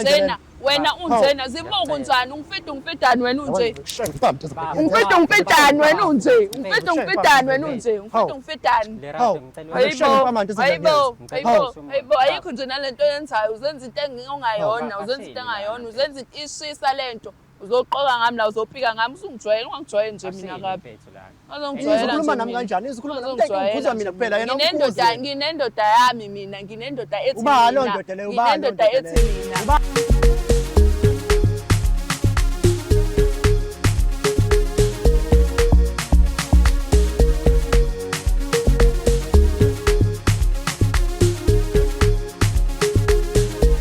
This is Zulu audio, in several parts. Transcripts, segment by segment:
Unjena wena unjena zibuka unjani ungifida ungifidani wena unje ungifida ungifidani wena unje ungifida ungifidani wena unje ungifida ungifidani. Hayibo, hayibo, hayibo, hayibo, ayikho nje nalento oyenzayo. Uzenza into ongayona, uzenza into engayona, uzenza ishisa lento. Uzoqoka ngami la, uzopika ngami, usungijwayele, ungangijwayeli nje mina kabi. Uzongijwayela Uzokhuluma nje nami mina. kanjani? Uzokhuluma nami Uzongijwayela ngikhuza nje mina kuphela yena Nginendoda, ukuze. nginendoda yami mina, nginendoda ethi Uba lo mina. ndoda leyo, uba lo Nginendoda ndoda ethi leyo. mina. Uba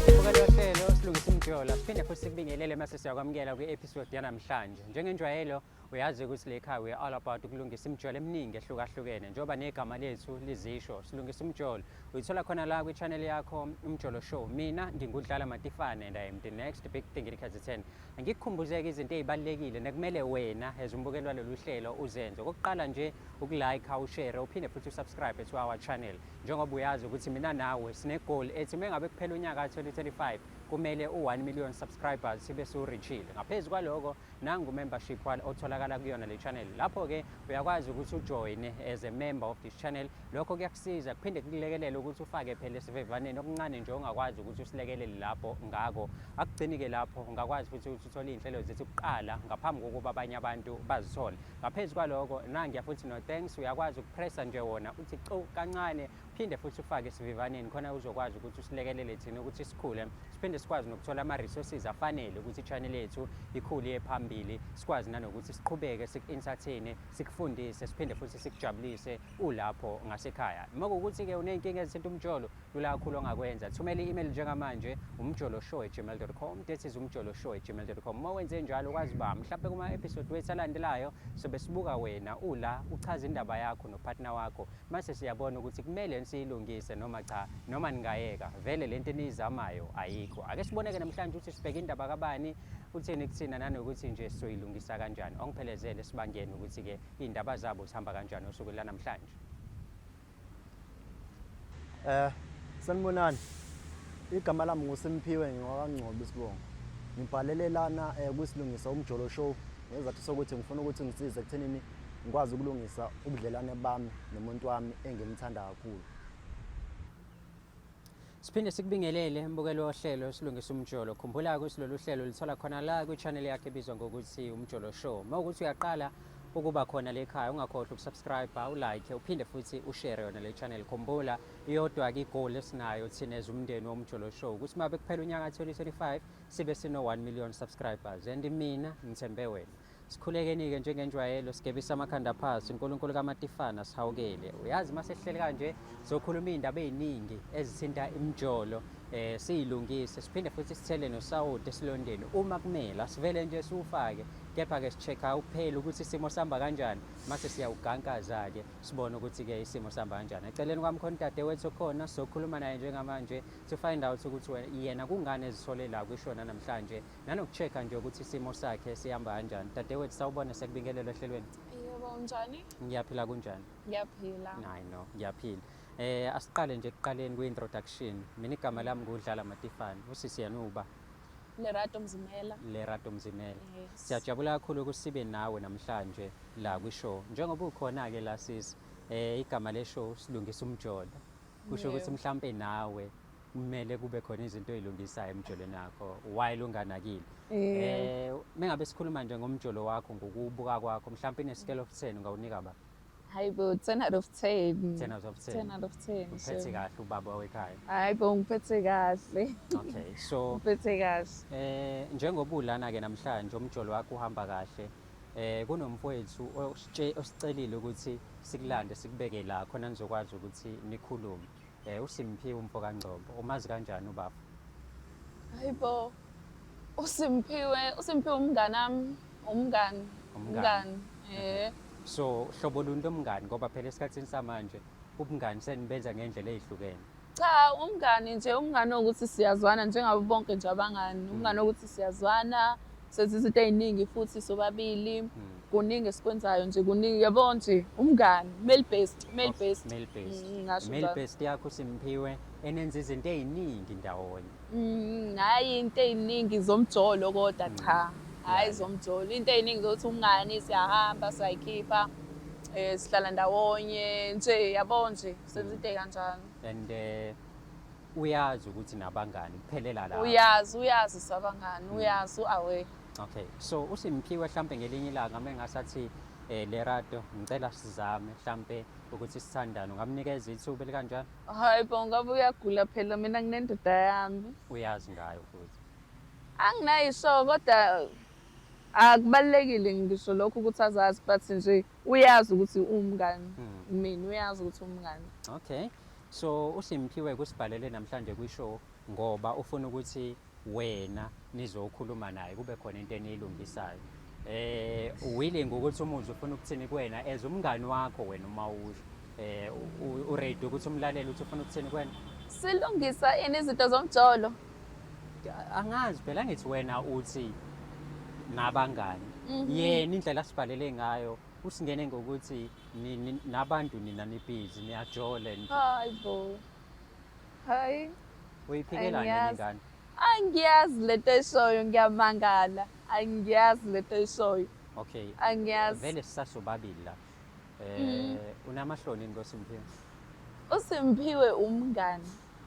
Mbukeli wohlelo Silungisa Umjolo, siphinde futhi sikubingelele mase siyakwamukela kwi-episode yanamhlanje. Njengenjwayelo uyazi ukuthi le khaya we are all about ukulungisa imijolo eminingi ehlukahlukene, njengoba negama lethu lizisho, Silungisa Umjolo. Uyithola khona la kwi-channel yakho Umjolo Show. Mina nginguDlala Matifane and I am the next big thing in KZN. Angikukhumbuzeke izinto ey'balulekile nekumele wena as umbukeli walolu hlelo uzenze. Okokuqala nje ukulike, ushare, uphinde futhi usubscribe to our channel. Njengoba uyazi ukuthi mina nawe sine-goal ethi uma ngabe kuphela unyaka ka-2025 kumele u-1 million subscribers sibe siwurichile. Ngaphezu kwaloko nangu membership otholakala kuyona le channel. Lapho-ke uyakwazi ukuthi ujoyine as a member of this channel. Lokho kuyakusiza kuphinde kukulekelele ukuthi ufake phela esivivaneni okuncane nje ongakwazi ukuthi usilekelele lapho ngako. Akugcini-ke lapho, ungakwazi futhi ukuthi uthole iy'nhlelo zethu kuqala ngaphambi kokuba abanye abantu bazithole. Ngaphezu kwaloko nangiya futhi no thanks, uyakwazi ukupressa nje wona uthi cu kancane, phinde futhi ufake esivivaneni khona uzokwazi ukuthi usilekelele thina ukuthi sikhule, siphinde sikwazi nokuthola ama-resources afanele ukuthi i-channel yethu ikhule iye phambili, sikwazi nanokuthi siqhubeke siku-entertain, sikufundise, siphinde futhi sikujabulise ulapho ngasekhaya. Uma kuwukuthi-ke uney'nkinga ezithinta umjolo, lula kakhulu ongakwenza, thumela i-email njengamanje umjoloshow@gmail.com. That is umjoloshow@gmail.com. Uma wenze njalo kwazi ba mhlawumbe kuma-episode wethu alandelayo sobe sibuka wena ula uchaza indaba yakho nopartner wakho, mase siyabona ukuthi kumele siyilungise noma cha, noma ningayeka vele lento eniyizamayo ayikho. Ake siboneke namhlanje ukuthi sibheke indaba kabani, uthini kuthina, nanokuthi nje sizoyilungisa kanjani. Ongiphelezele sibangene ukuthi-ke iy'ndaba zabo zihamba kanjani osukwini lanamhlanje. Sanibonani. Igama lami nguSimphiwe, ngingowakaNgcobo isibongo. Ngibhalele lana kwiSilungisa Umjolo Show ngezathu sokuthi ngifuna ukuthi ngisize ekuthenini ngikwazi ukulungisa ubudlelwane bami nomuntu wami engimthanda kakhulu. Siphinde sikubingelele mbukeli wohlelo Silungisa Umjolo. Khumbula ukuthi lolu hlelo lithola khona la kwi-channel yakhe ebizwa ngokuthi Umjolo Show. Uma ukuthi uyaqala ukuba khona le khaya, ungakhohlwa ukusubscribe, ulike, uphinde futhi ushare yona le channel. Khumbula iyodwa-ke igoal esinayo thina as umndeni woMjolo Show ukuthi uma bekuphela unyaka 2025 sibe sino 1 million subscribers, and mina ngithembe wena. Sikhulekeni-ke njengenjwayelo, sigebise amakhanda phasi. uNkulunkulu kaMatifana sihawukele. Uyazi uma sesihleli kanje sokhuluma iy'ndaba ey'ningi ezithinta imijolo, siyilungise, siphinde futhi sithele nosawoti esilondeni uma kumele. Asivele nje siwufake, kepha-ke si-check-a kuphela ukuthi isimo sihamba kanjani, mase siyawugankaza-ke sibone ukuthi-ke isimo sihamba kanjani. Eceleni kwami khona udadewethu okhona, sizokhuluma naye njengamanje to find out ukuthi yena kungani ezithole la kwishona namhlanje, nanoku-check-a nje ukuthi isimo sakhe sihamba kanjani. Dadewethu, sawubona, siyakubingelela ohlelweni. Yebo, unjani? Ngiyaphila, kunjani? Ngiyaphila. I know, ngiyaphila. Asiqale nje ekuqaleni kwi-introduction. Mina igama lami nguDlala Matifane. Usisi yena uba? Lerato Mzimela. Lerato Mzimela. Yes. Siyajabula kakhulu ukuthi sibe nawe namhlanje la kwi-show. Njengoba ukhona-ke la sisi, igama le-show Silungisa Umjolo. Kusho ukuthi mhlampe nawe kumele kube khona izinto oyilungisayo emjolweni wakho while unganakile. Mengabe sikhuluma nje ngomjolo wakho, ngokubuka kwakho, mhlampe in a scale of 10 ungawunika ba? Hayibo, 10 out of 10. 10 out of 10. 10 out of 10. Uphethe kahle ubaba wekhaya. Hayibo, ngiphethe kahle. Okay, so ngiphethe kahle. Njengoba ulana ke namhlanje umjolo wakho uhamba kahle. Kunomfowethu osicelile ukuthi sikulande sikubeke la khona nizokwazi ukuthi nikhulume. USimphiwe umfo kaNgcobo, umazi kanjani ubaba? Hayibo, uSimphiwe, uSimphiwe umnganami, umngani, umngani. So hlobo luni lomngani, ngoba phela esikhathini samanje ubungani senibenza ngendlela ezihlukene. Cha, umngani nje, umngani ukuthi siyazwana njengabo bonke nje abangani. Umngani ukuthi siyazwana, senza izinto ey'ningi futhi sobabili. Kuningi esikwenzayo nje, kuningi, yabo nje, umngani, male best, male best. Male best. Ngasho Male njalo. best yakho Simphiwe enenza izinto ey'ningi ndawonye. Hhayi into ey'ningi zomjolo kodwa cha, hhayi zomjolo. Into ey'ningi zokuthi umngani siyahamba siyayikhipha, sihlala ndawonye nje yabo nje senza into ey'kanjalo. And uyazi ukuthi nabangani kuphelela lapho. Uyazi, uyazi sabangani, uyazi u-aware. Okay, so uSimphiwe mhlampe ngelinye ilanga uma engasathi Lerato ngicela sizame mhlampe ukuthi sithandane ungamnikeza ithuba elikanjani? Hayi bo, ngabe uyagula phela mina nginendoda yami. Uyazi ngayo futhi. Anginayo isho kodwa akubalulekile ngisho lokho ukuthi azazi but nje uyazi ukuthi uwumngani mina uyazi ukuthi uwumngani. Okay. So uSimphiwe kusibhalele namhlanje kwi-show ngoba ufuna ukuthi wena nizokhuluma naye kube khona into eniyilungisayo. Willing ukuthi umuzwe ufuna ukuthini kuwena as umngani wakho wena uma usho. Uready ukuthi umlalele ukuthi ufuna ukuthini kuwena? Silungisa ini izinto zomjolo? Angazi phela ngithi wena uthi nabangani. Yena indlela asibhalele ngayo usingene ngokuthi nabantu nina nibhizi niyajola and Hayi bo. Hayi. Uyiphikelani yena ingane? Angiyazi lento eshoyo ngiyamangala. Angiyazi lento eshoyo. Okay. Angiyazi. Vele sisasobabili la. Unamahloni yini koSimphiwe? USimphiwe umngani.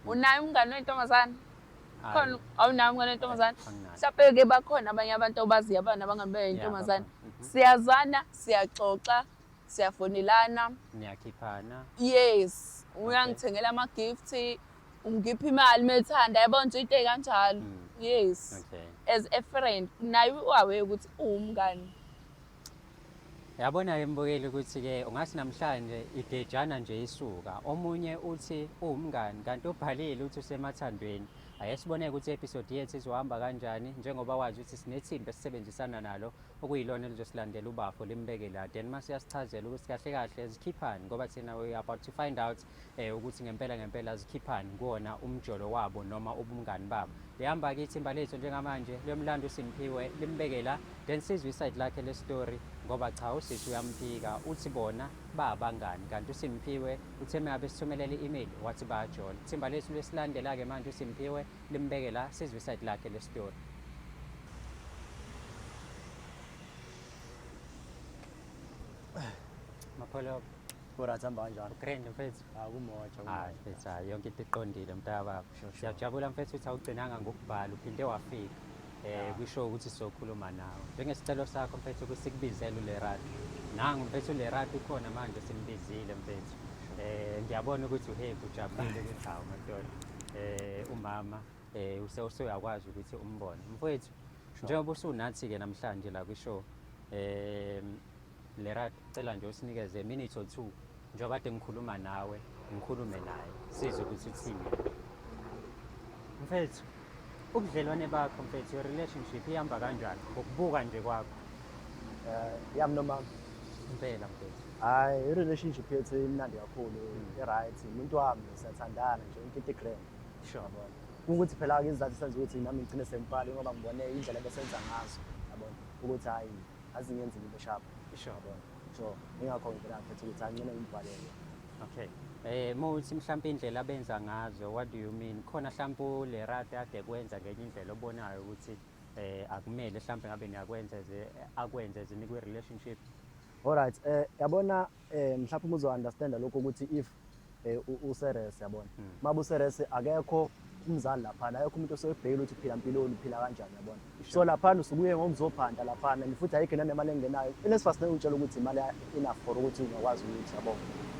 Unaye umngani wentombazane? Khona awunaye umngani wentombazane? Mhlawumbe ke bakhona abanye abantu obaziyo abanabangani bentombazane. Siyazana, siyaxoxa, siyafonelana. Niyakhiphana. Yes, uyangithengela ama gift, ungipha imali methanda, yabo nje into ekanjalo. Yes. Okay. As a friend, naye uaware ukuthi uwumngani. Yabona-ke mbukeli ukuthi-ke ungathi namhlanje igejana nje isuka. Omunye uthi uwumngani kanti ubhalile uthi usemathandweni. Ake sibone ukuthi i-episode yethu izohamba kanjani njengoba wazi ukuthi sinethimba esisebenzisana nalo okuyilona elizosilandela ubafo limbeke la. Then mase uyasichazela ukuthi kahle kahle zikhiphani ngoba thina we are about to find out ukuthi ngempela ngempela zikhiphani kuwona umjolo wabo noma ubungani babo. Lihamba-ke ithimba lethu njengamanje liyomlanda uSimphiwe limbeke la then sizwe isayidi lakhe le-story ngoba cha usisi uyamphika uthi bona babangani kanti uSimphiwe uthe mengabe sithumelela i-email wathi bayajola. Ithimba lethu lesilandela-ke manje uSimphiwe limbeke la sizwe isayidi lakhe le-story. Mapholo. Alright, hamba kanjani? Grand mfethu. Akumoja. Hayi mfethu, hayi yonke into iqondile mntakababa. Siyajabula mfethu ukuthi awugcinanga ngokubhala uphinde wafika. Kusho ukuthi sizokhuluma nawe. Njengesicelo sakho mfethu ukuthi sikubizele uLerato. Nangu mfethu uLerato ukhona manje simbizile mfethu. Ngiyabona ukuthi uhappy ujabulile ukuthi hawu madoda. Umama usuyakwazi ukuthi umbone. Mfethu, njengoba usunathi ke namhlanje la kwi-show, Lerato, cela nje usinikeze a minute or two njengoba kade ngikhuluma nawe, ngikhulume naye, sizwe ukuthi uthini. Mfethu, ubudlelwane bakho mfethu, your relationship ihamba kanjani ngokubuka nje kwakho? Yami nomama. Impela mfethu. Hayi, i-relationship yethu imnandi kakhulu, i-right. Umuntu wami siyathandana nje, yonke into i-grand. Sure. Yabona. Ukuthi phela-ke isizathu senza ukuthi nami ngigcine sengibhala ngoba ngibone indlela ebesenza ngazo, yabona, ukuthi hhayi azingenzi into sharp. Sure. Yabona. So ingakho ngivela ngikhetha ukuthi angcono ngibhalele. Okay. Mawuthi mhlawumbe indlela abenza ngazo, what do you mean? Khona mhlawumbe uLerato ade kwenza ngenye indlela obonayo ukuthi akumele mhlawumbe ngabe niyakwenza ze akwenze zinikwe relationship. Alright, yabona mhlawumbe uma uzo-understand lokho ukuthi if useres yabona. Uma useres akekho umzali laphana, akekho umuntu osebhekile ukuthi uphila mpiloni, uphila kanjani yabona. So laphana usukuye ngokuzophanda laphana and futhi ayikho nanemali engenayo. NSFAS ngeke utshele ukuthi imali enough for ukuthi ungakwazi ukuthi yabo.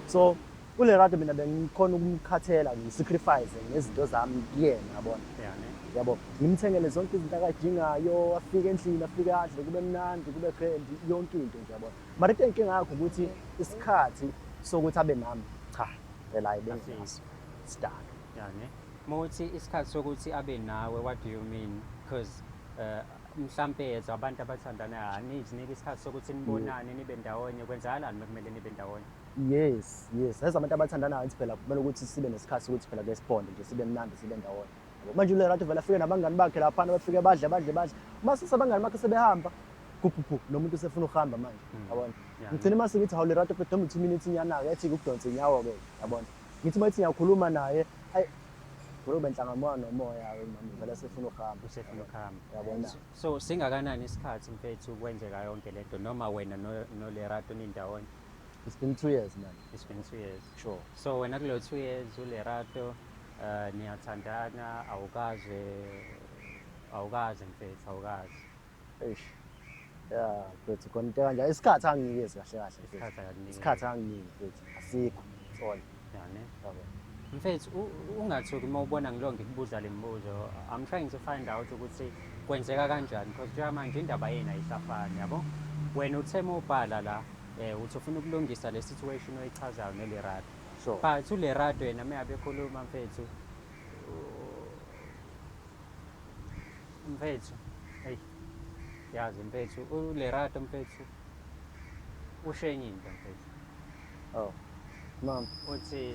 So uLerato mina bengikhona ukumkhathela ngisacrifice ngezinto zami kuyena yabona. Yeah, ne? Yabo, ngimthengele zonke izinto akadingayo, afike endlini, afike adle, kube mnandi, kube grand, yonke into nje yabona. Mara into enkinga yakho ukuthi isikhathi sokuthi abe nami, cha, phela hayi bengenaso. Sidalo. Yeah, ne? Mawuthi isikhathi sokuthi abe nawe, what do you mean? Because mhlampe as abantu abathandanayo anizinike isikhathi sokuthi nibonane nibe ndawonye, kwenzakalani uma kumele nibe ndawonye? Yes, yes. As abantu abathandanayo ngithi phela kumele ukuthi sibe nesikhathi sokuthi phela ke sibonde nje sibe mnandi sibe ndawonye. Yabo, manje uLerato vele afike nabangani bakhe laphana bafike badle badle badle. Uma sesabangani bakhe sebehamba, gubhubhu nomuntu usefuna ukuhamba manje, yabona. Ngigcine mase ngithi hawu Lerato phela noma 2 minutes nyana-ke ethi ukudonsa inyawo-ke, yabona. Ngithi uma ethi ngiyakhuluma naye, ayi Vele benhlangamoya nomoya-ke mama vele sefuna ukuhamba. Usefuna ukuhamba. Yabona. So singakanani isikhathi mfethu kwenzeka yonke lento noma wena noLerato nindawonye? It's been 2 years man. It's been 2 years. Sure. So wena kulo 2 years uLerato niyathandana, awukaze mfethu, awukaze. Eish. Yeah, mfethu, khona into kanjalo. Isikhathi anginikezi kahle kahle, mfethu. Isikhathi akakunikezi. Isikhathi anginiki, mfethu. Asikho. Thola. Ya ne. Yabo. Mfethu, ungathuki uma ubona ngilo ngikubuza le mibuzo. I'm trying to find out ukuthi kwenzeka kanjani because njengamanje indaba yenu ayisafani, yabo. Wena uthe uma ubhala la uthi ufuna ukulungisa le situation oyichazayo noLerato. Sure. But uLerato yena uma ngabe ekhuluma, mfethu, mfethu, hey, yazi mfethu, uLerato mfethu usho enye into, mfethu. Oh. Mama. Uthi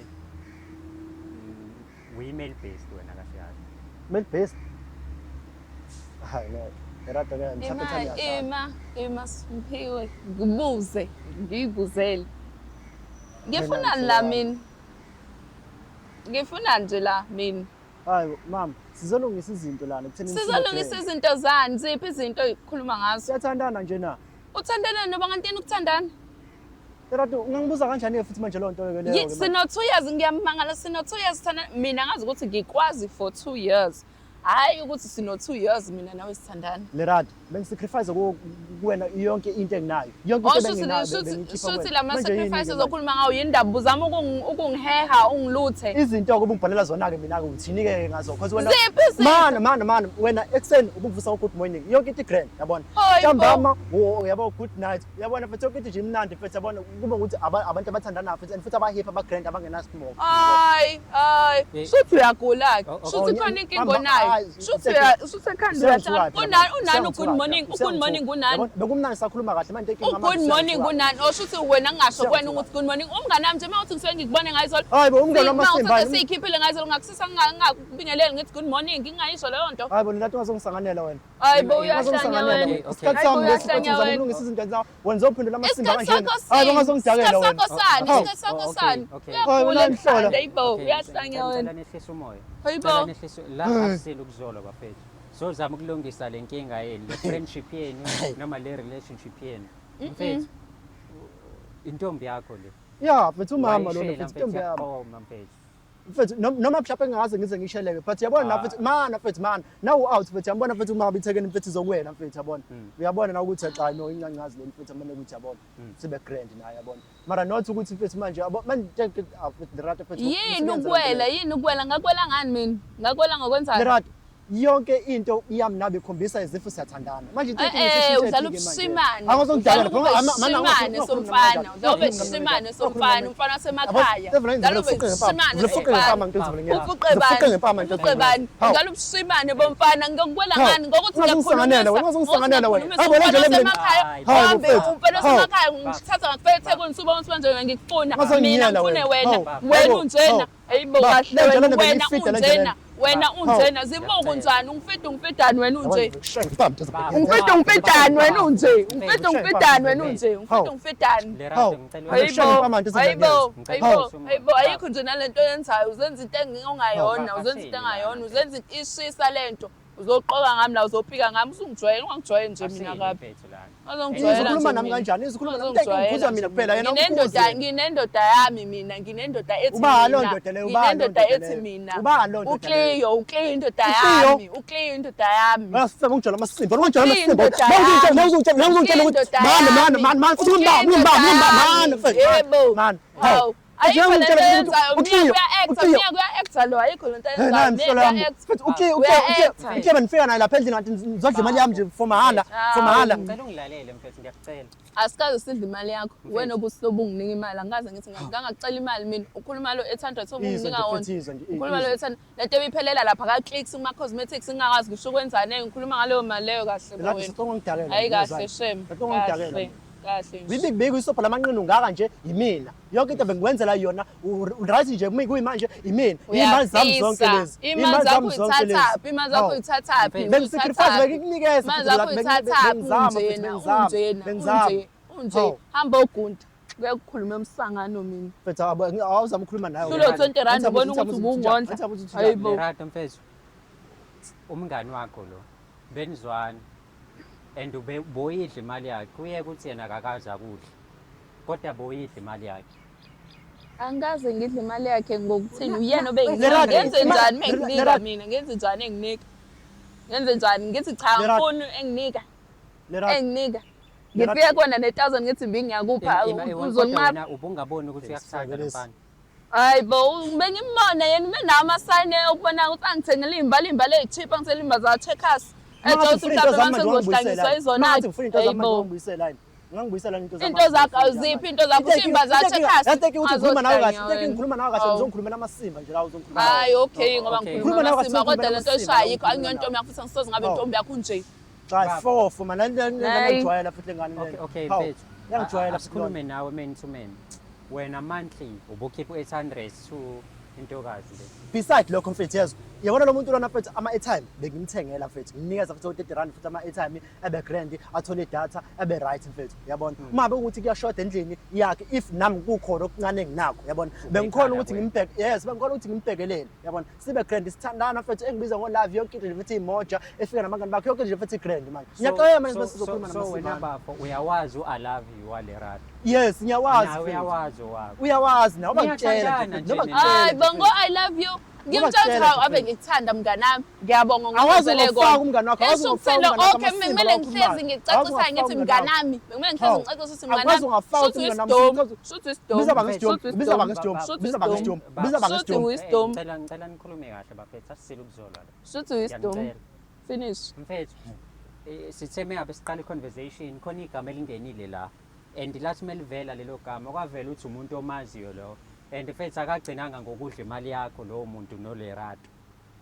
uyi-male based wena kahle kahle. Male based. Hayi no. Lerato ke mhlawumbe Ima thanda. Ima, ima, Simphiwe, ngibuze, ngiyibuzele. Ngifunani la mina? Ngifuna nje la mina. Hayi mama, sizolungisa izinto lana ekutheni Sizolungisa izinto zani? Ziphi izinto oyikhuluma ngazo? Siyathandana nje na. Uthandana noba ngantini ukuthandana? Lerato, ungangibuza kanjani ke futhi manje leyo nto ke leyo? Ke manje? Sino 2 years, ngiyamangala, sino 2 years sithandana. Mina ngazi ukuthi ngikwazi for 2 years. Hhayi ukuthi sino 2 years mina nawe sithandana. Lerato, bengisacrifice kuwena yonke into enginayo. Yonke into ebenginayo bengiyikhipha Shuthi kuwena. lama Manje yini-ke sacrifices manje? okhuluma ngawo yindaba uzama ukungiheha ungiluthe. Izinto-ke ubungibhalela zona-ke mina-ke uthini-ke ngazo? Because wena Ziphi izinto? Mana, mana, mana, wena ekuseni ubungivusa ngo-good morning, yonke into i-grand, yabona. Hayi bo. Ntambama uyabo good night, uyabona futhi yonke into nje imnandi futhi, yabona, kube ukuthi abantu abathandanayo futhi and futhi abahappy, aba-grand, abangena-smoke. Hayi, hayi. Shuthi uyagula-ke. Oh, oh, Shuthi oh, khona inkinga mama, onayo. hayi, Shuthi shuthi ekhanda uyahlala. Unani, unani u-good morning, u-good morning unani? Yabona, bekumnandi sakhuluma kahle, manje inkinga U-good morning unani? Oh, shuthi wena ngingasho kuwena ukuthi good morning. Umngane wami nje uma uthi ngisuke ngikubone ngayizolo. Hayi bo, umngane Uma wamasimba. uthi siyikhiphile ngayizolo ngakusisa ngingakubingeleli ngithi good morning, ngingayisho leyo nto. Hayi bo, Lerato, ungazongisanganela wena. Hayi bo, uyahlanya Ungazongisanganela wena. wena. Okay. Isikhathi sami Hayi bo, lesi, futhi uyahlanya ngizama wena. ukulungisa izinto zawo. Wena uzophendula amasimba Isikhathi kanjena. sakho Hayi bo, sini. ungazongidakela Isikhathi wena. sakho sani? Hawu. Isikhathi sakho Oh, okay, sani? okay. Hayi, Uyagula wena mhlola. ekhanda, hayi bo, Okay, uyahlanya ngicela wena. nehlise umoya. Hayi bo. Ngicela nehlise la, akusile ukuzolwa bafethu. Sozama ukulungisa le nkinga yenu, le friendship yenu noma le relationship yenu. Mfethu, intombi yakho le. Ya, mfethu, umama lona, Wayishela, mfethu, intombi yami. yaqoma mfethu. Mfethu, noma mhlawumbe engingaze ngize ngisheleke, but yabona na, mfethu, mana, mfethu, mana, nawu out, mfethu, yabona, mfethu, uma ithekeni, mfethu, izokuwela, mfethu, yabona, uyabona na ukuthi cha, no, incancazi leni, mfethu, amane ukuthi, yabona, sibe grand naye, yabona, mara not ukuthi, mfethu, manje yabo manje, ah, mfethu, Lerato, mfethu, Yini ukuwela? Yini ukuwela? Ngakwela ngani mina? Ngakwela ngokwenzani? Lerato, yonke into iyami nabe ikhombisa izifo siyathandana manje into Eh, udlala ubushimane. Udlala ubushimane somfana. Udlala ubushimane somfana, umfana wasemakhaya. Udlala ubushimane somfana. Ufuqe bani? Ufuqe bani? Udlala ubushimane bomfana. Ngokuwela ngani? Ngokuthi Ungazongisanganela wena, ungazongisanganela wena. Hayi bo, le ndlela wasemakhaya. Hayi, Hambe mfethu. umfana Hawu. wasemakhaya ngithatha ngakufela eThekwini suba ukuthi manje wena ngikufuna. Mina Ungazongiyela ngifune wena. wena. Hawu. Wena Hawu. unjena. Hawu. Hayibo Ba, kahle le ndlela wena, wena bengiyifida le ndlela. unjena. Wena unjena. Zibuka unjani? Ungifida ungifidani wena unje? Ungifida ungifidani wena unje? Ungifida ungifidani wena unje? Ungifida ungifidani? Lerato, Hawu. ngicela Hayibo, Ngishaya impama nje hayibo, ezandleni. hayibo, Hawu. hayibo, ayikho nje nalento oyenzayo, uzenza into ongayona, Hawu. uzenza into engayona, uzenza ishisa lento. Uzoqoka ngami la, uzopika ngami, usungijwayele, ungangijwayeli nje mina Asile kabi. mfethu lana. Ungangijwayela Uzokhuluma nje nami mina. kanjani? Uzokhuluma nami Ungangijwayela ngikhuza nje mina kuphela yena. Nginendoda, nginendoda yami mina, nginendoda ethi Ubani leyo mina. ndoda leyo? Ubani leyo Nginendoda ndoda ethi leyo? mina. Ubani leyo ndoda leyo? UCleo, uCleo indoda uCleo? yami, uCleo indoda yami. Uyasifeba, ungijwayela amasimba, ungijwayela amasimba. Indoda yami. Nawuzongitshela ukuthi Indoda mana, mana, yami. mana, mana, futhi ngimbamba, ngimbamba, ngimbamba, mana, mfethu. Yebo. Mana. Hawu. Ayikho lento oyenzayo, uCleo, uya-acta, uCleo. mina kuya-acta lo, ayikho lento Hey, oyenzayo, nayi mina mhlola yami. kuya-acta. Mfethu, uCleo, uCleo, uCleo, Uya-acta. uCleo benifika naye lapha endlini ngathi ngizodla imali yami nje for mahala, for mahala. Ngicela ungilalele mfethu, ngiyakucela. Asikaze sidle imali yakho, wena obusilobu unginika imali, angikaze ngithi ngangakucela imali mina, ukhuluma lo 800 Izwa nje, obunginika wona. mfethu, izwa nje, Ukhuluma lo izwa. 800, lento ebiphelela lapha ka-Clicks kuma-cosmetics ngingakwazi ngisho ukwenzani, ngikhuluma ngaleyo mali leyo kahle bo Lerato, wena. sicela ungidakela. Hayi kahle shem, Sicela ungidakela. kahle, kahle nje. Bibikubiki isobho lamanqina ungaka nje yimina. Yonke into bengikwenzela yona right nje kuyimanje yimina. Iy'mali zami zonke Uyafisa. lezi. Imali zakho uyithathaphi? Imali zakho uyithathaphi? Bengisacrifice, bengikunikeza. Imali zakho uyithathaphi? Bengizama futhi, Unjena, bengizama, unjena, bengizama. unje, unje. Hawu. Hamba ogunda. Ngeke ukhulume umsangano mina. Mfethu awuzama ukukhuluma nawe. Sulo 20 rand ubona ukuthi ubungondla. Hayibo. Lerato mfethu. Umngani wakho lo benizwana and ube boyidla imali yakhe uye ukuthi yena akakaze akudla kodwa boyidla imali yakhe. Angikaze ngidle imali yakhe ngokuthini uyena obenginika. Ngenze njani menginika mina? Ngenze njani enginika? Ngenze njani? Ngithi cha ngifuni enginika. Enginika. Ngifike kona ne-1000 ngithi mbi ngiyakupha uzonqaba. Ubungaboni ukuthi uyakuthanda lo mfana. Hayi bo bengimbona yena ubenawo amasayini okubona ukuthi angithengele iy'mbali iy'mbali ey'cheap angithengele iy'mbali za-Checkers. Ethi ukuthi mhlawumbe mase ngizohlanyiswa izona. Hayi bo. Ungangibuyisela into zakho. Into zakho awuziphi into zakho ushimba za Checkers. Yazi ukuthi ngikhuluma nawe kahle, into ngikhuluma nawe kahle uzongikhulumela amasimba nje la uzongikhuluma. Hayi okay ngoba ngikhuluma amasimba kodwa lento oyishayo ayikho angiyontombi yakho futhi angisoze ngabe intombi yakho nje. Cha fofo man ngiyajwayela futhi lengane le. Okay okay mfethu. Ngiyangijwayela sikhulume nawe man to man. Wena monthly ubukhipha u-800 to intokazi le. Beside lokho mfethu yezwa. Yabona lo muntu lona mfethu ama airtime bengimthengela mfethu. Ngimnikeza futhi u-30 rand futhi ama airtime ebe grand athole idatha ebe right mfethu yabona. Hmm. Uma bekuthi kuyashoda endlini yakhe if nami kukhona okuncane enginakho yabona. Bengikhona ukuthi ngimbheke yes bengikhona ukuthi ngimbhekelele yabona. Sibe grand sithandana mfethu engibiza ngo love yonke into nje mfethu imoja efika nabangani bakhe yonke nje mfethu grand manje. Ngiyaqala manje bese sizokhuluma namasibani. So wena bafo uyawazi u I love you wale rado. Yes, ngiyawazi. Nawe uyawazi owakho. Uyawazi nawe ngitshela. Noma Hayi bongo I love you. Ngimtshela ukuthi hawu ave ngikuthanda mnganami. Ngiyabonga Awazi ngokuzele ungafaka umngani wakho, awazi Esho ungafaka ukuthini umngani wakho okay amasimba bekumele lawa ngihlezi okhulumayo. ngicacisa Awazi ngithi ungafaka mnganami. Bekumele ngihlezi Hawu. ngicacisa ukuthi Akwazi mnganami. ungafaka Shuthi ukuthi mnganami, uyisidomu. usichaze- Shuthi uyisidomu. Biza banga Shuthi isidomu, biza banga uyisidomu. isidomu, Shuthi biza banga uyisidomu. isidomu, biza banga Shuthi isidomu. uyisidomu. Ngicela ngicela nikhulume kahle bafethu asisile ukuzolwa la. Shuthi uyisidomu. Ngiyangicela. Finish. Mfethu, sithe mengabe siqala i-conversation khona igama elingenile la and lathi melivela lelo gama kwavela ukuthi umuntu omaziyo lo and mfethu akagcinanga ngokudla imali yakho lowo muntu noLerato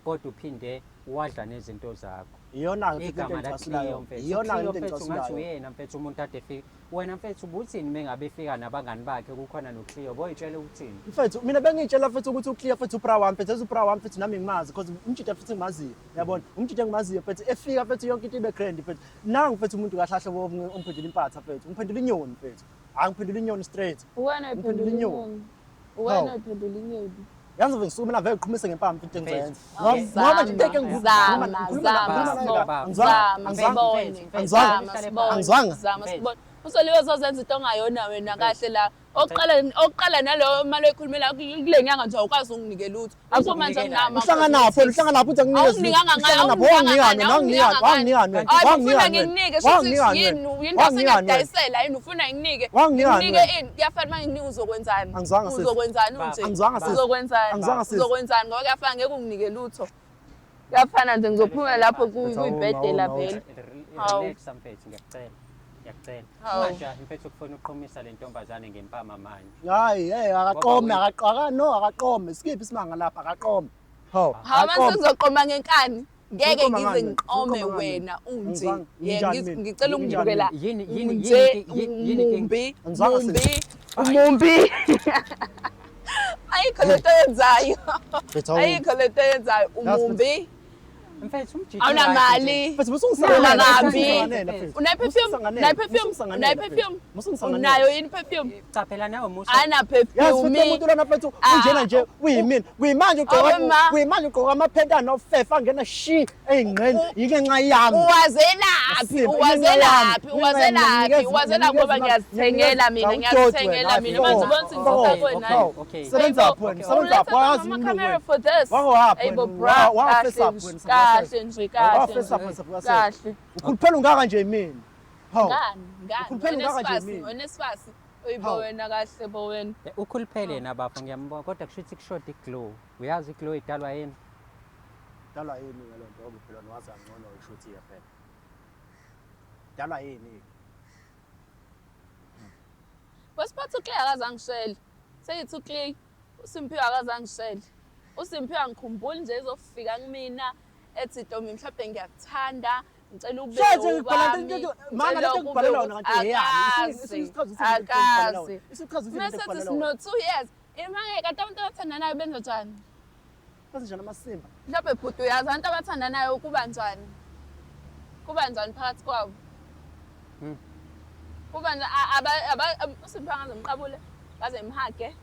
kodwa uphinde wadla nezinto zakho. Iyona ke into Igama la Cleo engicasulayo. mfethu. Iyona Cleo into mfethu ngathi engicasulayo. uyena mfethu umuntu ade efika. Wena mfethu ubuthini mengabe efika nabangani bakhe kukhona noCleo boyitshela ukuthini? Mfethu mina bengiyitshela mfethu ukuthi uCleo mfethu ubra wami mfethu ubra wami mfethu nami ngimazi because umjita mfethu ngimaziyo yabona umjita engimaziyo mfethu efika mfethu yonke into ibe grand mfethu nangu mfethu umuntu kahle kahle ongiphendula impatha mfethu ngiphendula inyoni mfethu hayi ngiphendula inyoni straight Uwena Ngiphendula iphendula inyoni. inyoni. Uwena Hawu. iphendula inyoni. Yazi ngive ngisukume la vele ngiqhumise ngempama mfethu into engizoyenza. Mfethu. Ngoba nje into Zama, engikhuluma zama, ngikhuluma zama, naye sibone. la. Angizwanga, Zama, angizwanga. sibone. Angizwanga. Zama, sibone. Angizwanga. Zama, sibone. Usoliwe uzozenza into ongayona wena kahle la. Oqala oqala naloyo mali oyikhulumela kule nyanga nje awukwazi ukunginike lutho. Akukho manje anginama. Uhlangana phi? Uhlangana phi uthi anginikeze? Awunginikanga ngayo, Uhlangana phi? awunginikanga Wanginikani? ngani, Wanginikani? Wanginikani? Hayi ufuna Wanginikani? ngikunike shuthi Wanginikani? yini yini Wanginikani? osengiyakudayisela yini ufuna nginike Wanginikani nginike wena? ini kuyafana uma nginike uzokwenzani Angizwanga sis. uzokwenzani unje Angizwanga sis. uzokwenzani Angizwanga sis. uzokwenzani ngoba kuyafana ngeke unginike lutho kuyafana nje ngizophuma lapho kuyibhedela Awuma, vele Hawu. Relax mfethu ngiyakucela. Ngiyakucela. Hawu. Ungajahi mfethu ukufuna uqhumisa le ntombazane ngempama manje. Hayi, hey, akaqome, akaqome, no, akaqome. Skiphi isimanga lapha, akaqome. Hawu. Hawu manje akaqome. sengizoqoma ngenkani ngeke Uqoma ngize ngani? ngiqome Uqoma ngani? wena unje Angizwanga. Ye, Nginjani mina? ngicela Nginjani ungibuke la mina? Yini- yini- Unje, yini- yini inkinga? mumbi Angizwanga mumbi mumbi ayikho lento oyenzayo Mfethu, awu. ayikho lento oyenzayo Yazi umumbi Mfethu umjita awunamali Mfethu Una kabi. usungisanganela mfethu. Unayi-perfume? Unayi-perfume? Unayi-perfume? Unayo yini perfume? Cha phela nawe musa. Ana Yazi futhi perfume. umuntu lona mfethu Ah. unjena nje uyimina. Kuyimanje ugqoka Awe, ma. kuyimanje ugqoka amaphenti anofefa angena shi eyingqeni yingenxa yami. Uwazelaphi? Simba, Uwazelaphi? ingenxa yami. Uwazelaphi? Nginikeza- Uwazelaphi ngoba nginikeza- ngiyazithengela mina, nginikeza- ngiyazithengela mina. Manje ubona ukuthi Four, ngizothatha wena. four. Okay. Sebenza Hayibo, phi wena? okay. Sebenza phi? Wazi Uletha umlungu ama-camera wena. for this. Wangowaphi Hayibo, wena? bra, Wawafesa kahle phi wena? nje, kahle nje, kahle Wawafesa nje. phi wena? Kahle. Ukhuluphela ungaka nje mina. Hawu. Ngani? Ngani? Ukhuluphela Wena ungaka nje esifasi, mina. wena esifasi. Oyibo Hawu. wena kahle bo wena. Ukhuluphele yena bafo ngiyambona kodwa kusho ukuthi kushoda iglow. Uyazi iglow idalwa yini? Dalwa yini ke lento ngoba phela wazi kangcono ushuthi ke phela. Dalwa yini? Wesiphatha uClay akazangishele. Seyithi uClay uSimphiwe akazangishele. uSimphiwe angikhumbuli nje ezofika kumina ethi Ntombi mhlawumbe ngiyakuthanda ngicela ube Shit, ngibhala owami, into manga ngicela lento ube engibhalela yona kanti eyami. akazi, Isichaza ukuthi into engibhalela akazi. yona. Isichaza ukuthi into Mese engibhalela sithi yona. sino 2 years. Imake kanti abantu abathandanayo benza njani? Benza njani amasimba? Mhlawumbe bhuti uyazi abantu abathandanayo kuba njani? Kuba njani phakathi kwabo? Kuba nje uSimphiwe angaze ngiqabule, ngaze ngimhage.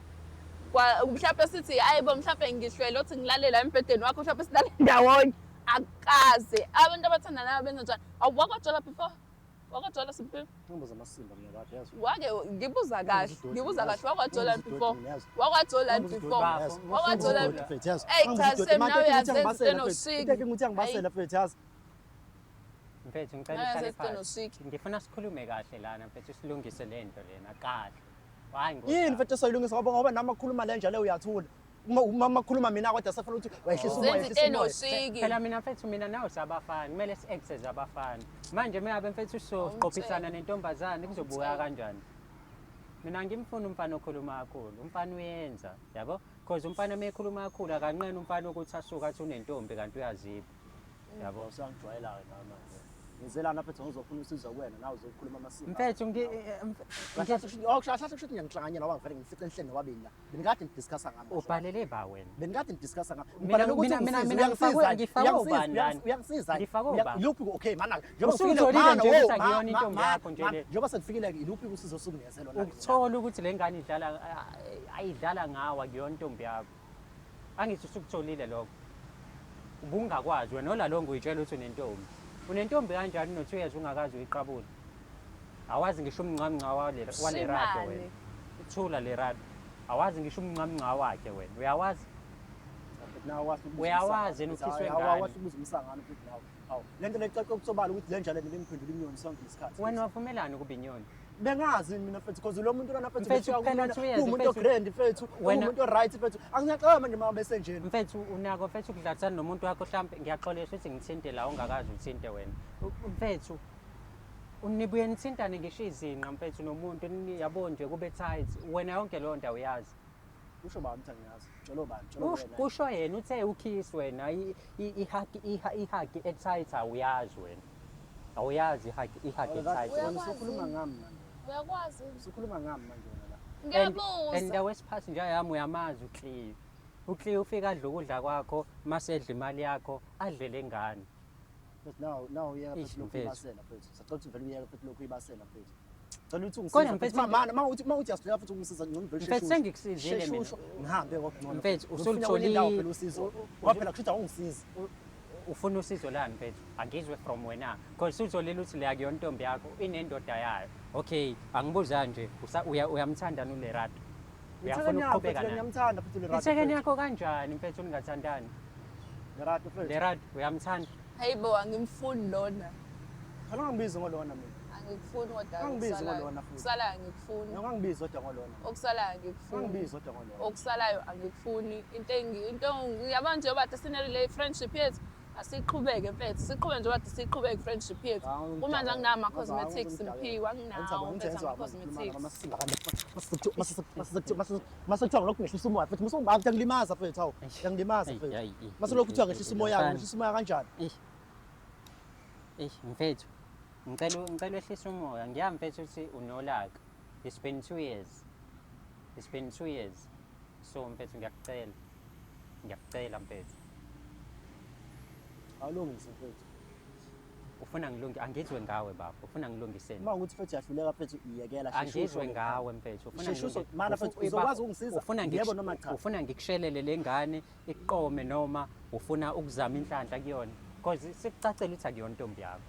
Mhlawumbe sithi hayi bo, mhlawumbe ngihlwele uthi ngilale la embhedeni wakho, mhlawumbe silale ndawonye. Akukaze. Abantu abathandanayo benza njani? Awu, wakwajola before? Wakwajola, Simphiwe? Ngibuza amasimba mina kade, yazi. Wake, ngibuza kahle, ngibuza kahle, wakwajola Ngibuza before? idoti, yazi. Wakwajola Ngibuza before? idoti, yazi. Wakwajola? Ngibuza idoti, mfethu, yazi. Eyi, cha, Ngibuza idoti. Sam, Manje nawe into ethi uyazenza angibasela, into mfethu. enosiki. Into ethi ngithi angibasela, mfethu, yazi. Mfethu, ngicela Nawe uhlale uyazenza into phansi. enosiki. Ngifuna sikhulume kahle lana, mfethu, silungise le nto lena kahle. Hayi Yini ngothando. mfethu esoyilungisa, ngoba nami akhuluma le nja le uyathula. Uma khuluma mina kodwa sefuna ukuthi wehlisa umoya, Uzenza wehlisa into umoya. enosiki. Phela mina mfethu, mina nawe sabafana, kumele si-act as abafana. Manje mengabe mfethu sizoqophisana nentombazane, kuzobuka kanjani? Mina ngimfuna umfana okhuluma kakhulu. Umfana uyenza, yabo? Because umfana uma ekhuluma kakhulu akanqeni umfana ukuthi asuke athi unentombi kanti uyaziba. Yabo? Usangijwayela-ke nawe manje. Ngizelana mfethu ngizofuna usizo kuwena, nawe uzokhuluma amasimba. Mfethu Kahle kahle kusho ukuthi ngiyangihlanganyela ngoba ngivele ngifice enhleni nobabili la. Benikade nidiscussa ngami. Ubhalele ba wena? Benikade nidiscussa ngami. Mina- Ngibhalele ukuthi mina ungisize, ngifakwe uyangisiza, ubani lana? uyangisiza. Ngifakwe ubani? Iluphi, okay mana, njengoba Usutholile mana, nje wo, ukuthi akuyona intombi yakho nje le. njengoba sengifikile, iluphi usizo osukunikeze lona? Ukuthola ukuthi le ngane idlala, ayidlala ngawe, akuyona intombi yakho. Angithi usukutholile lokho. Ubungakwazi wena olalongo uyitshela ukuthi unentombi. Unentombi kanjani uno 2 years ungakazi uyiqabule? Awazi ngisho umncamnca wale rado wena. Shimane. Thula le rado. Awazi ngisho umncamnca wakhe wena. Uyawazi? Nawe wahle ukubuza Uyawazi umsangano, yena mfethu. ukhiswe Hayi, ngane. wahle ukubuza umsangano futhi nawe. Hawu, le nto lecace kusobala ukuthi le njalo bengiphendula inyoni sonke isikhathi. Wena wavumelana ukuba inyoni? Bengazi mina mfethu, because lo muntu lona mfethu Mfethu, befika kuphela kumina, 2 years, kuwumuntu mfethu. o-grand mfethu, kuwumuntu o-right mfethu. Angiyaxola manje uma besenjena. Mfethu, unako mfethu ukudlathana nomuntu wakho, mhlampe ngiyaxolisa ukuthi ngithinte la ungakazi uthinte wena. Mfethu, nibuye nithintane ngisho izinqa mfethu nomuntu, yabo nje kube tight. Wena yonke leyo nto awuyazi. Kusho bani ukuthi angiyazi? Tshelo bani? Tshelo wena. Kusho yena, uthe ukiss wena i-hug e-tight awuyazi wena. Awuyazi i-hug e-tight. Wena usukhuluma ngami manje. Uyakwazi. Usukhuluma ngami manje wena la. And Ngiyabuza. awesiphathi nje yami, uyamazi uCleo. UCleo ufika adle ukudla kwakho, masedla imali yakho, adle lengane. Mfethu, now uyeka Eish, mfethu lokhu mfethu. uyibasela mfethu. Sacela ukuthi vele uyeke mfethu lokhu uyibasela mfethu. Cela ukuthi Kodwa ungisize mfethu, mfethu. Uma uthi asihluleka futhi ungisiza ngcono vele Mfethu, sheshe usho. sengikusizile Sheshe mina. usho, ngihambe ngokungcono. Mfethu, Ngizofuna kwenye indawo phela usizo. Ngoba phela kusho ukuthi awungisizi. Ufuna usizo lani mfethu? Angizwe from wena. Because uzolila ukuthi le akuyona intombi yakho, inendoda yayo. Okay, angibuza nje, uyamthanda uLerato? Uyafuna Ithekeni yakho ukuqhubeka mfethu, naye? ngiyamthanda futhi Lerato. Ithekeni mfethu. yakho kanjani mfethu ningathandani? Lerato mfethu. Lerato uyamthanda? Hayi bo, angimfuni lona. Phela ungangibizi ngolona mina. Angikufuni kodwa Ungangibizi okusalayo. ngolona futhi. Okusalayo angikufuni. Ungangibizi kodwa ngolona. Okusalayo angikufuni. Ungangibizi kodwa ngolona. Okusalayo angikufuni. Into yabo nje bathi sinele friendship yethu. Asiqhubeke mfethu, siqhubeke nje bathi siqhubeke friendship yethu. Kumanje anginawo ama-cosmetics, Mphiwe, anginawo mfethu ama-cosmetics. Mase kuthiwa ngilokhu ngehlisa umoya futhi, mase ngiyangilimaza mfethu, hawu, ngiyangilimaza Eyi, mfethu. eyi, eyi, Mase lokhu kuthiwa eyi, ngehlisa umoya, mfana. ngehlisa umoya kanjani? Eish. Eish, mfethu. Ngicela wehlise umoya. Ngiyazi mfethu ukuthi unolaka. It's been 2 years. It's been 2 years. So mfethu ngiyakucela. Ngiyakucela mfethu. Awulungise mfethu. Ufuna ngilungi angizwe ngawe baba. Ufuna ngilungiseni? Uma ukuthi mfethu uyahluleka mfethu, iyekela, sheshe Angizwe usho. Ngawe mfethu. Ufuna Sheshe usho, mana mfethu, uzokwazi ukungisiza? Ufuna Yebo noma cha? Ufuna ngikushelele lengane iqome noma ufuna ukuzama inhlanhla kuyona? Because sekucacela ukuthi akuyona intombi yakho.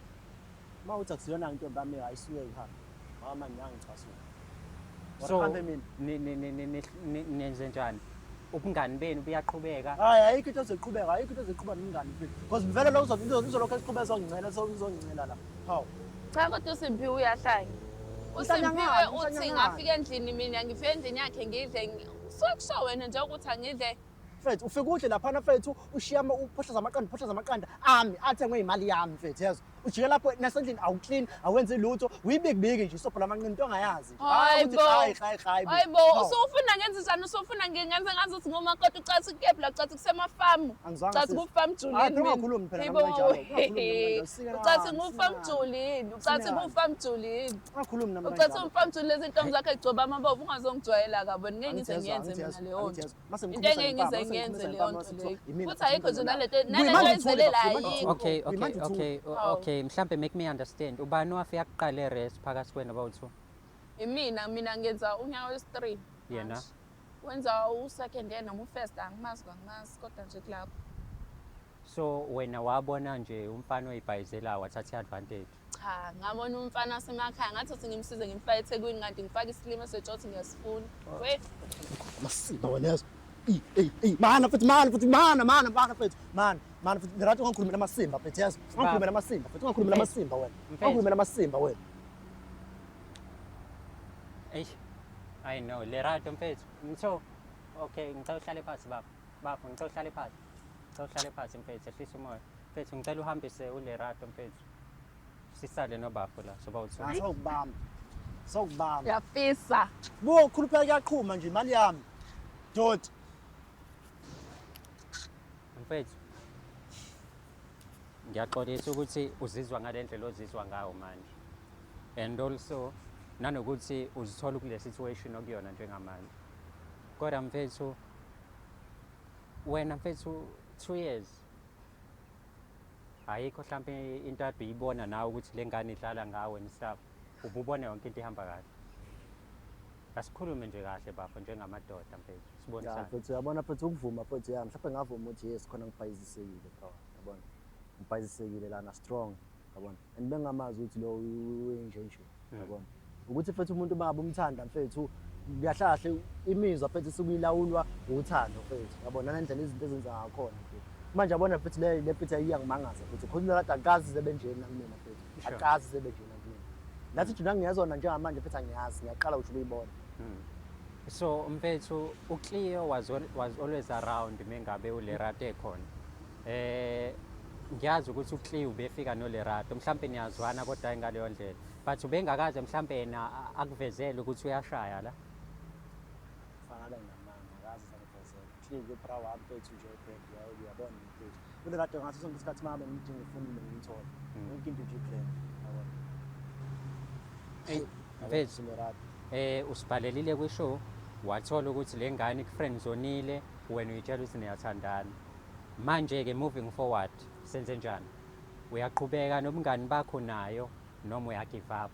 Uma uthi akusiyona intombi yami, ayisuke ihambe. Ngoba manje ngiyangicasula. So Hambe mina. Nenze njani? Ubungani benu buyaqhubeka? Hayi, ayikho into ezoqhubeka, ayikho into ezoqhubeka nomngani mfethu. Because vele lo uzolokhu esiqhubeka ezongincela, uzongincela la. Hawu. Cha, kodwa uSimphiwe uyahlanya. Uhlanya USimphiwe ngani? uthi Uhlanya ngani? ngafika endlini mina, ngifike endlini yakhe ngidle. Suke kusho wena nje ukuthi angidle. Mfethu, ufika udle laphana mfethu, ushiya uphohlaza amaqanda, uphohlaza amaqanda ami athengwe imali yami mfethu, yezwa. Ujike lapho nasendlini awuclean, awenzi lutho, uyibikibiki nje isobho lamanqindi into ongayazi. Hayi Ukuthi bo. hayi hayi hayi. Hayi bo, usufuna ngenze njani? Usufuna ngingenze ngazi ukuthi ngumakoti, ucathi kephi la, ucathi kusemafamu. Angizwanga, Ucathi sis. ngufarm Juli Hayi, yini mina? ungakhulumi phela Hayi nami bo. kanjalo, ungakhulumi nami kanjalo. Sikelani, Ucathi ngufarm sikelani. Juli yini? Ucathi Sikelani. ngufarm Juli yini? Ungakhulumi nami Ucathi kanjalo. ngufarm Juli, lezi ntombi zakhe egcoba amabovu, ungazongijwayela kabona. Ngeke ngize Angithezwa, ngiyenze mina angithezwa, leyo nto. angithezwa. Mase Into ngikhulumisa engeke ngize ngempama, mase ngiyenze ngikhulumisa leyo ngempama, nto mase leyo. kuthiwa imina Futhi ayikho nje nalento Kuyimanje nalento uthule, eyizelela bafo, kuyimanje ayikho. Okay, Uyimanje uthule. Hawu. Okay, mhlambe make me understand. Ubani owafika kuqala e-res phakathi kwenu abawu-two? Imina mina ngenza unyaka wesi-3. Yena? Manje. Wenza u-second year noma u-first angimazi kwangimazi kodwa nje kulapho. So wena wabona nje umfana oyibhayizelayo wathatha i-advantage. Cha, ngabona umfana wasemakhaya ngathi uthi ngimsize ngimfake eThekwini kanti ngifake isilima setshothi ngiyasifuna. We, Masimba wena yazi. Ey ey ey mana futhi mana futhi mana mana mana futhi mana mana futhi Lerato ungakhulumela amasimba futhi yazi. Ungakhulumela amasimba futhi ungakhulumela amasimba wena. Mfethu. Ungakhulumela amasimba wena. Eish. I know Lerato mfethu. Ngitho okay ngicela uhlale phansi baba. Baba ngicela uhlale phansi. Ngicela uhlale phansi mfethu ehlisa umoya. Mfethu ngicela uhambise uLerato mfethu. Sisale nobafo la soba uthu. Sawukubamba. Sawukubamba. uyafisa. Bo khuluphela kuyaqhuma nje imali yami. Doti. Mfethu. Ngiyaxolisa ukuthi uzizwa ngale ndlela ozizwa ngayo manje. And also nanokuthi uzithola kule situation okuyona njengamanje. Kodwa mfethu wena mfethu 2 years ayikho mhlampe into ade uyibona nawe ukuthi le ngane idlala ngawe and stuff ububona yonke into ihamba kahle. Asikhulume nje kahle bafo njengamadoda mfethu Ya sibonisane. mfethu uyabona mfethu ukuvuma mfethu ya mhlawumbe ngavuma ukuthi yes khona ngibhayizisekile bro yabona ngibhayizisekile lana strong yabona and bengamazi ukuthi lo wenje nje yabona ukuthi mfethu umuntu uma ngabe umthanda mfethu kahle kahle imizwa mfethu isuke ilawulwa uthando mfethu yabona nendlela izinto ezenza ngakhona mfethu manje yabona mfethu le le mfethu iyangimangaza mfethu khona kade akazi sebenjena kumina mfethu akazi sebenjena kumina nathi nje ngiyazona njengamanje mfethu angiyazi ngiyaqala ukuthi ukuyibona. So mfethu uCleo was always around mengabe uLerato ekhona. Ngiyazi ukuthi uCleo ubefika noLerato mhlambe niyazwana kodwa hayi ngaleyo ndlela. But ubengakaze mhlambe yena akuvezele ukuthi uyashaya la. Fanele ngamanga akazi zangivezela. Cleo ke bra wami mfethu nje brand yayo uyabona mfethu. ULerato ngaso sonke isikhathi uma ngabe ngimdinga efonini ngimthola. Yonke into nje grand yabona. Hey mfethu uLerato. Usibhalelile kwishow wathola ukuthi le ngane iku-friend zonile wena uyitshela ukuthi niyathandana. Manje ke moving forward senze njani? Uyaqhubeka nobungani bakho nayo noma uya-give up?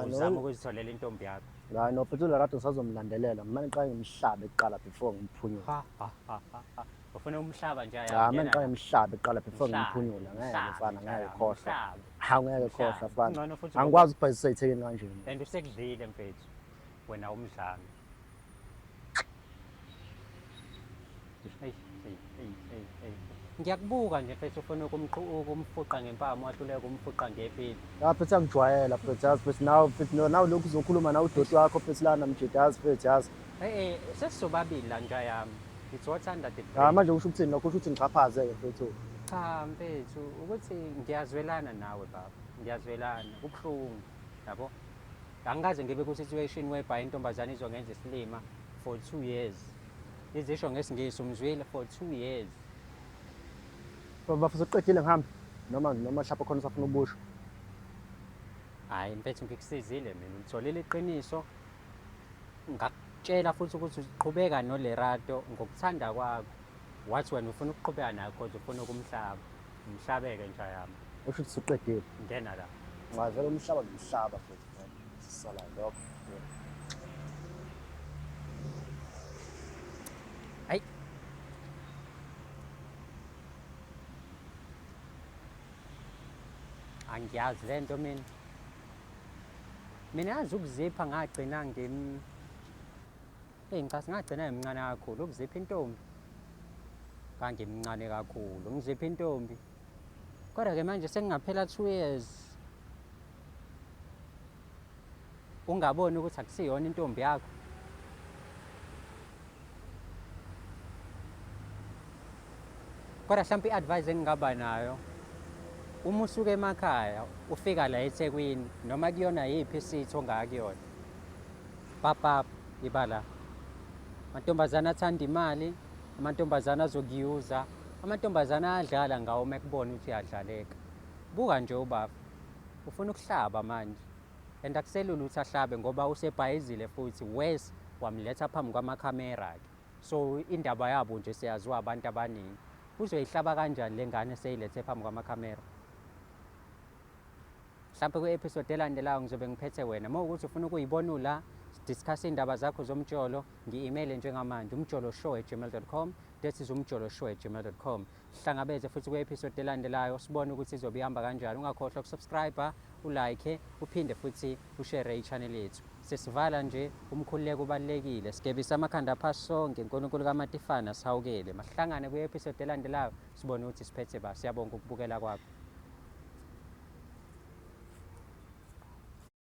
Uzama ukuzitholela intombi yakho. La no mfethu uLerato ngisazomlandelela. Mina ngiqale ngimhlabe kuqala before ngiphunyule. Ha ha ha ha, ha. Ufuna umhlaba nje Cha mina ngiqale ngimhlabe kuqala before Mhlabe, ngiphunyule. Ngeke mhlabe, mfana ngeke mhlabe, khohlwa. mhlabe. Hawu ngeke khohlwa Mhlabe. mfana. Kungcono futhi Angikwazi ukubhayisisa ithekeni kanje. And usekudlile mfethu. Wena umdlalo. Hey hey hey hey hey. Ngiyakubuka nje mfethu ufuna ukumfuqa ngempama wahluleka ukumfuqa ngepili. Ya mfethu angijwayela mfethu yazi mfethu nawe mfethu nawe lokhu uzokhuluma nawe udoti wakho mfethu lana mjidi yazi mfethu yazi. Hey sesisobabili la nja yami. It's what under the Ya bridge. manje usho ukuthini lokho usho ukuthi ngixhaphaze-ke mfethu. Cha mfethu ukuthi ngiyazwelana nawe baba. Ngiyazwelana kubuhlungu yabo. Angikaze ngibe ku situation whereby intombazane izongenza isilima for 2 years. Izisho ngesingisi umzwile for 2 years. Bafo usuqedile ngihambe noma noma mhlawumbe khona usafuna ukusho. Hayi mfethu ngikusizile mina ngitholile iqiniso. Ngakutshela futhi ukuthi uqhubeka noLerato ngokuthanda kwakho. Wathi wena ufuna ukuqhubeka naye because ufuna ukumhlaba. Umhlabeke nja yami. Usho ukuthi usuqedile. Ngena la. Cha vele umhlaba ngumhlaba futhi vele. Sisala lokho. Hayi. Angiyazi lento mina. Mina yazi ukuzipha ngagcina ngim Hey ngicasi ngagcina ngimncane kakhulu ukuzipha intombi. Ngangimncane kakhulu ngizipha intombi. Kodwa ke manje sengingaphela 2 years. Ungaboni ukuthi akusiyona intombi yakho. Kodwa mhlawumbe i-advice engingaba nayo uma usuka emakhaya ufika la eThekwini noma kuyona yiphi isitho ongakuyona papap iba la amantombazane athanda imali, amantombazane azokuyuza, amantombazane ayadlala ngawo uma ekubona ukuthi uyadlaleka. Buka nje ubaba ufuna ukuhlaba manje and akuselula ukuthi ahlabe ngoba usebhayizile futhi worse wamletha phambi kwamakhamera ke. So indaba yabo nje siyaziwa abantu abaningi. Uzoyihlaba kanjani le ngane seyilethe phambi kwamakhamera? Mhlawumbe kwi-episode elandelayo ngizobe ngiphethe wena. Uma ukuthi ufuna ukuyibona ula, discuss iy'ndaba zakho zomjolo, ngi-email njengamanje umjoloshow@gmail.com. That is umjoloshow@gmail.com. Sihlangabeze futhi kwi-episode elandelayo sibone ukuthi izobe ihamba kanjani. Ungakhohlwa ukusubscribe, ulike, uphinde futhi ushare i-channel yethu. Sesivala nje, umkhuleko ubalulekile. Sigebisa amakhanda phasi sonke, uNkulunkulu kaMatifana sihawukele. Masihlangane kwi-episode elandelayo sibone ukuthi siphethe ba. Siyabonga ukubukela kwakho.